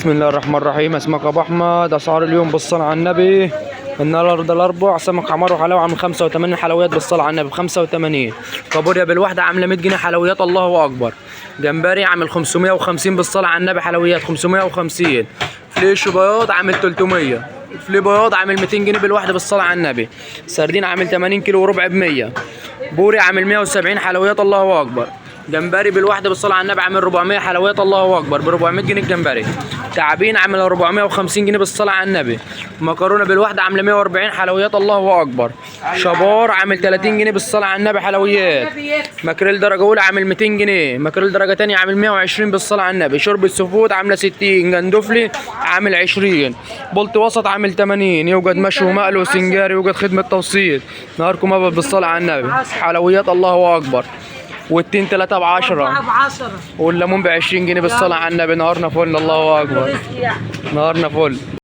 بسم الله الرحمن الرحيم. اسمك ابو احمد. اسعار اليوم بالصلاة على النبي. النهارده الاربع، سمك حمار وحلاوة عامل 85 حلويات بالصلاة على النبي ب 85. كابوريا بالواحده عامله 100 جنيه حلويات، الله اكبر. جمبري عامل 550 بالصلاة على النبي حلويات 550. فليش بياض عامل 300. فلي بياض عامل 200 جنيه بالواحده بالصلاة على النبي. سردين عامل 80 كيلو وربع ب 100. بوري عامل 170 حلويات، الله اكبر. جمبري بالواحده بالصلاة على النبي عامل 400 حلويات، الله اكبر، ب 400 جنيه الجمبري. تعابين عامل 450 جنيه بالصلاة على النبي. مكرونه بالواحده عامله 140 حلويات، الله اكبر. شبار عامل 30 جنيه بالصلاة على النبي حلويات. ماكريل درجه اولى عامل 200 جنيه، ماكريل درجه تانية عامل 120 بالصلاة على النبي. شوربة seafood عامله 60، جندفلي عامل 20، بلطي وسط عامل 80. يوجد مشوي ومقلي وسنجاري، يوجد خدمة توصيل. نهاركم ابيض بالصلاة على النبي. حلويات الله اكبر. والتين 3 ب 10 4 ب 10 والليمون ب 20 جنيه بالصلاة على النبي. نهارنا فل، الله اكبر، رزق يعني. نهارنا فل.